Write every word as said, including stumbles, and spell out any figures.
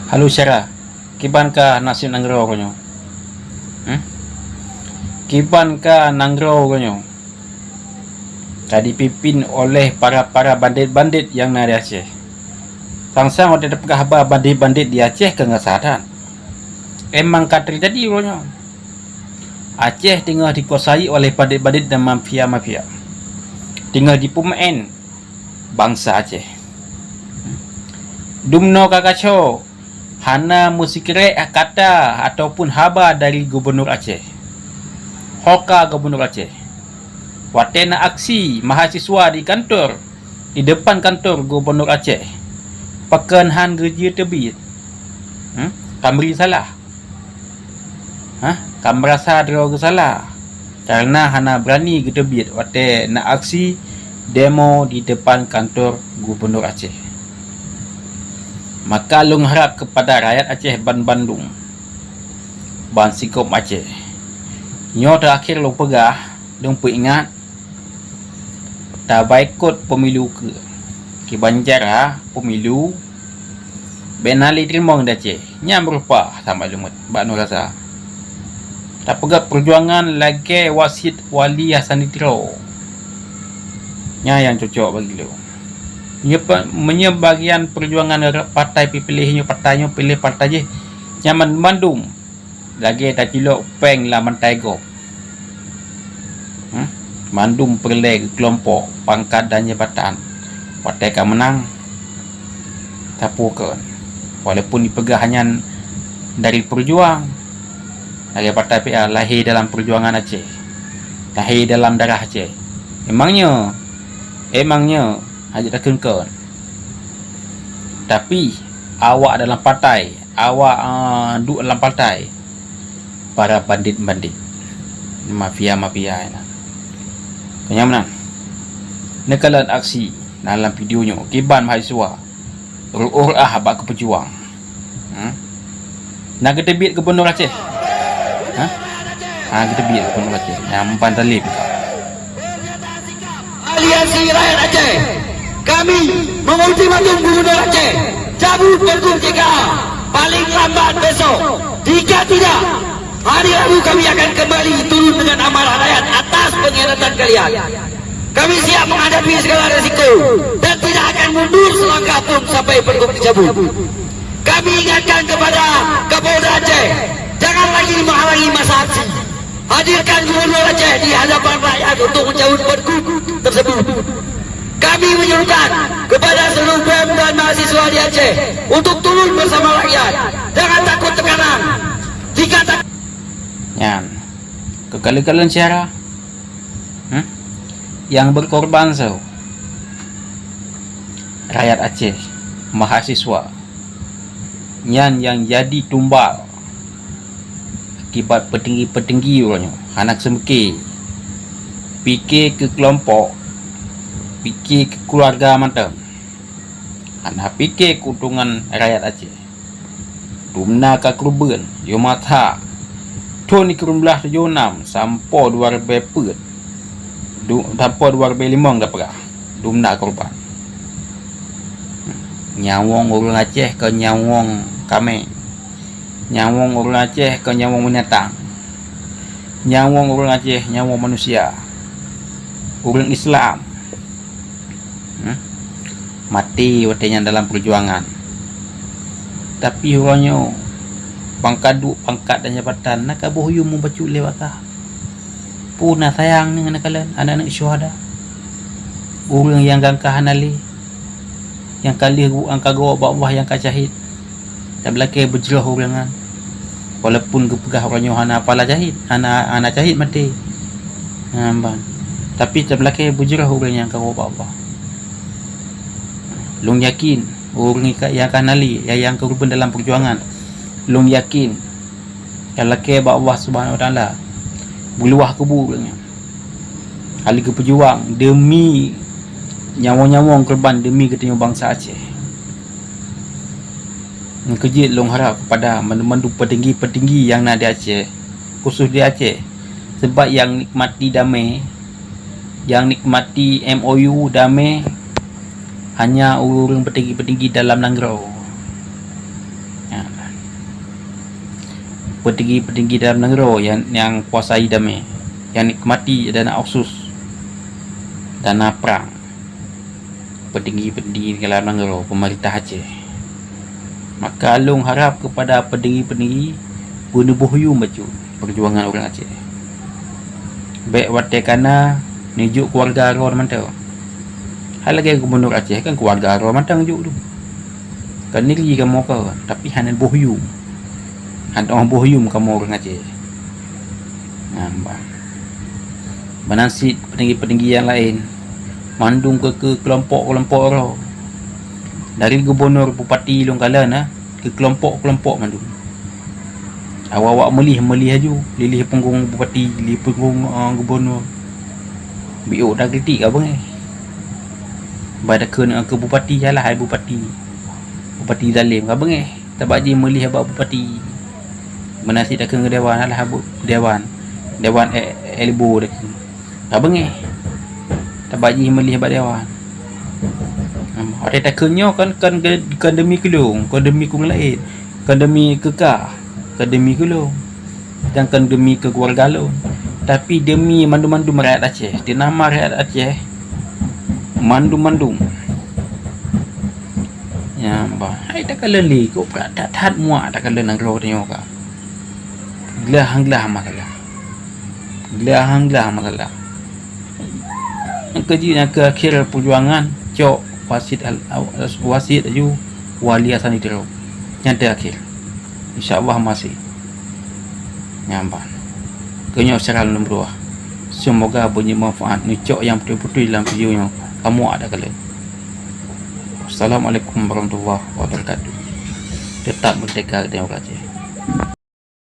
Halo syedara, kiban ka naseb nanggroe uroe nyoe? Hmm? Kiban ka nanggroe uroe nyoe? Ka dipimpin oleh para-para bandét-bandét nyang na di Aceh. Sang-sang watée tapeugah haba bandét-bandét di Aceh ka ngerasa that. Emang ka teujadi uroe nyoe. Aceh teungoh dikuasai oleh bandét-bandét dan mafia-mafia. Teungoh jipeumeu'en bansa Aceh. Dumnoe ka kaco, hana meusikrek kata ataupun haba dari Gubunur Aceh. Ho ka Gubunur Aceh. Watée na aksi mahasiswa di kantor, di depan kantor Gubunur Aceh, pakon han geujeuet teubiet? Hmm? Ka meuri salah. Hah? Ka meurasa droe geusalah kareuna hana beurani geuteubiet watée na aksi demo di depan kantor Gubunur Aceh. Maka lôn harab keupada rakyat Aceh banbandum, bansigom Aceh, nyoe teurakhir lôn peugah, lôn peuingat, tabaikot pemilu keu kiban cara pemilu bék na lé teurimong di Aceh. Nyan meurupa sama lumet bak nurasa. Tapeugét peujuangan lagée wasiet Wali Hasan di Tiro. Nyan nyang cocok bagi lôn. Meunyoe pe-, meunyoe bagian peujuangan partai piléh nyoe, partai nyoe piléh partai jih, nyan mandum lagée tacilok péng lam bantai gob. Hmm? Mandum peureulée keu keulompok, pangkat dan jabatan. Watée ka meunang, tapue keu, walaupun jipeugah nyan dari peujuang, dari partai P A, lahé dalam peujuangan Aceh, lahé dalam darah Aceh. Emang nyoe, emang nyoe hana takheun-kheun. Tapi awak dalam partai, awak, eh, duek lam partai, para bandit-bandit, mafia-mafia nyan. Keunyan meunan, neukalon aksi dalam video nyoe kiban mahasiswa reuôh-reuah bak keupeujuang. Hmm? Na geuteubiet Gubunur Aceh? Hah? Ha, geuteubiet Gubunur Aceh. Nyang ban talib. Aliansi Rakyat Aceh, kami mengultimatum Gubernur Aceh, cabut Pergub tiga A, paling lambat besok. Jika tidak, hari Rabu kami akan kembali turun dengan amarah rakyat atas pengkhianatan kalian. Kami siap menghadapi segala resiko dan tidak akan mundur selangkah pun sampai Pergub dicabut. Kami ingatkan kepada Kapolda Aceh, jangan lagi menghalangi masa aksi. Hadirkan Gubernur Aceh di hadapan rakyat untuk mencabut pergub tersebut. Kami menyerukan kepada seluruh B E M dan mahasiswa di Aceh untuk turun bersama rakyat. Jangan takut tekanan. Jika tak Nyan, keukalon-kalon syedara, hmm? Nyang berkorban soe? Rakyat Aceh, mahasiswa. Nyan nyang jadi tumbal akibat peutinggi-peutinggi uroe nyoe hana seumike. Pike keu keulompok, pike keu keuluwarga mantong. Hana pike keuuntongan rakyat Aceh. Dumna ka keureubeuen, yôh masa thon sikureueng blaih tujoh nam sampoe dua ribèe peuet, du-, sampoe dua ribèe limong tapeugah, dumna korban. Nyawöng ureueng Aceh kon nyawöng kaméng. Nyawöng ureueng Aceh kon nyawöng binatang. Nyawöng ureueng Aceh nyawöng manusia. Ureueng Islam. Hmm? Maté watèe nyan dalam peujuangan. Tapi uroe nyoe, pangkat duek, pangkat dan jabatan, na ka boh yum mubacut lé bak kah. Peue na sayang nyoe neukalon aneuk-aneuk syuhada. Ureueng nyang gangka hana lé, nyang ka lheueh geuangkat gob bak Allah nyang ka syahid. Tablakèe beujroh ureueng nyan. Walaupun geupeugah uroe nyoe hana pala syahid, hana, hana syahid maté. Ha, ban. Tapi tablakèe beujroh ureueng nyang ka gob bak Allah. Lôn yakin, ureueng nyang ka, nyang ka hana lé, nyang, nyang keureubeuen dalam peujuangan, lôn yakin, tablakèe bak Allah Subhanahu Wa Taala, beuluwah kubu ureueng nyan. Ka lheueh geupeujuang deumi nyawöng-nyawöng keureubeuen deumi geutanyoe bansa Aceh. Nyang keujeuet lôn harab keupada mandum-mandum peutinggi-peutinggi nyang na di Aceh, khusus di Aceh, sabab nyang nikmati damé, nyang nikmati M O U damé, hanya ureueng-ureueng peutinggi-peutinggi dalam nanggroe. Ha, Peutinggi-peutinggi dalam nanggroe nyang, nyang kuasai damé, nyang nikmati dana otsus, dana prang. Peutinggi-peutinggi dalam nanggroe, peumeurintah Aceh. Maka lôn harab keupada peutinggi-peutinggi beuneuboh yuem bacut peujuangan ureuëng Aceh. Bék watée kana neujok keuluwarga droe mantong. Hai lagée gubunur Aceh kan keuluwarga droe mantong jok tu. Kan nili kamoe ka, tapi hana boh yuem. Hana boh yuem kamoe ureuëng Aceh. Nah, bah. Meunan cit peutinggi-peutinggi nyang laén, mandum keu, keu keulompok-keulompok droe. Dari gubunur, bupati lôn kalon na, keu keulompok-keulompok mandum. Awak-awak meulih, meulih aju, lilih punggong bupati, lilih punggong, eh, gubunur. Biôk takritik ka beungéh. Bah takheun keu bupati, yalah hai bupati. Bupati zalem ka beungéh. Tabak jih meulih bak bupati. Meunan cit takheun keu dewan, alah bu-, dewan. Dewan e-, elbo takheun. Ka beungéh. Tabak jih meulih bak dewan. Watée takheun nyoe kan, kan, kan demi keu lôn, kan demi keu ureuëng laén, kan demi keu kah, kan demi keu lôn. Dan kan demi keu keuluwarga lôn, tapi demi mandum-mandum rakyat Aceh. Di nama rakyat Aceh, mandum-mandum. Ya, bah. Hai takalon lé, kok that-that muak takalon nanggroe tanyoe ka. Glah-glah masalah. Glah-glah masalah. Nyang keujeuet nyang keu akhé peujuangan, cok wasit al-, wasit aju Wali Hasan Idro. Nyan teuakhé. Insya Allah masih. Nyan ban. Keunyoe secara lôn beuruah. Semoga beunjeuet manfaat neucok nyang beutôi-beutôi dalam video nyoe. Kamoe ada kali. Assalamualaikum warahmatullahi wabarakatuh. Tetap merdeka demokrasi.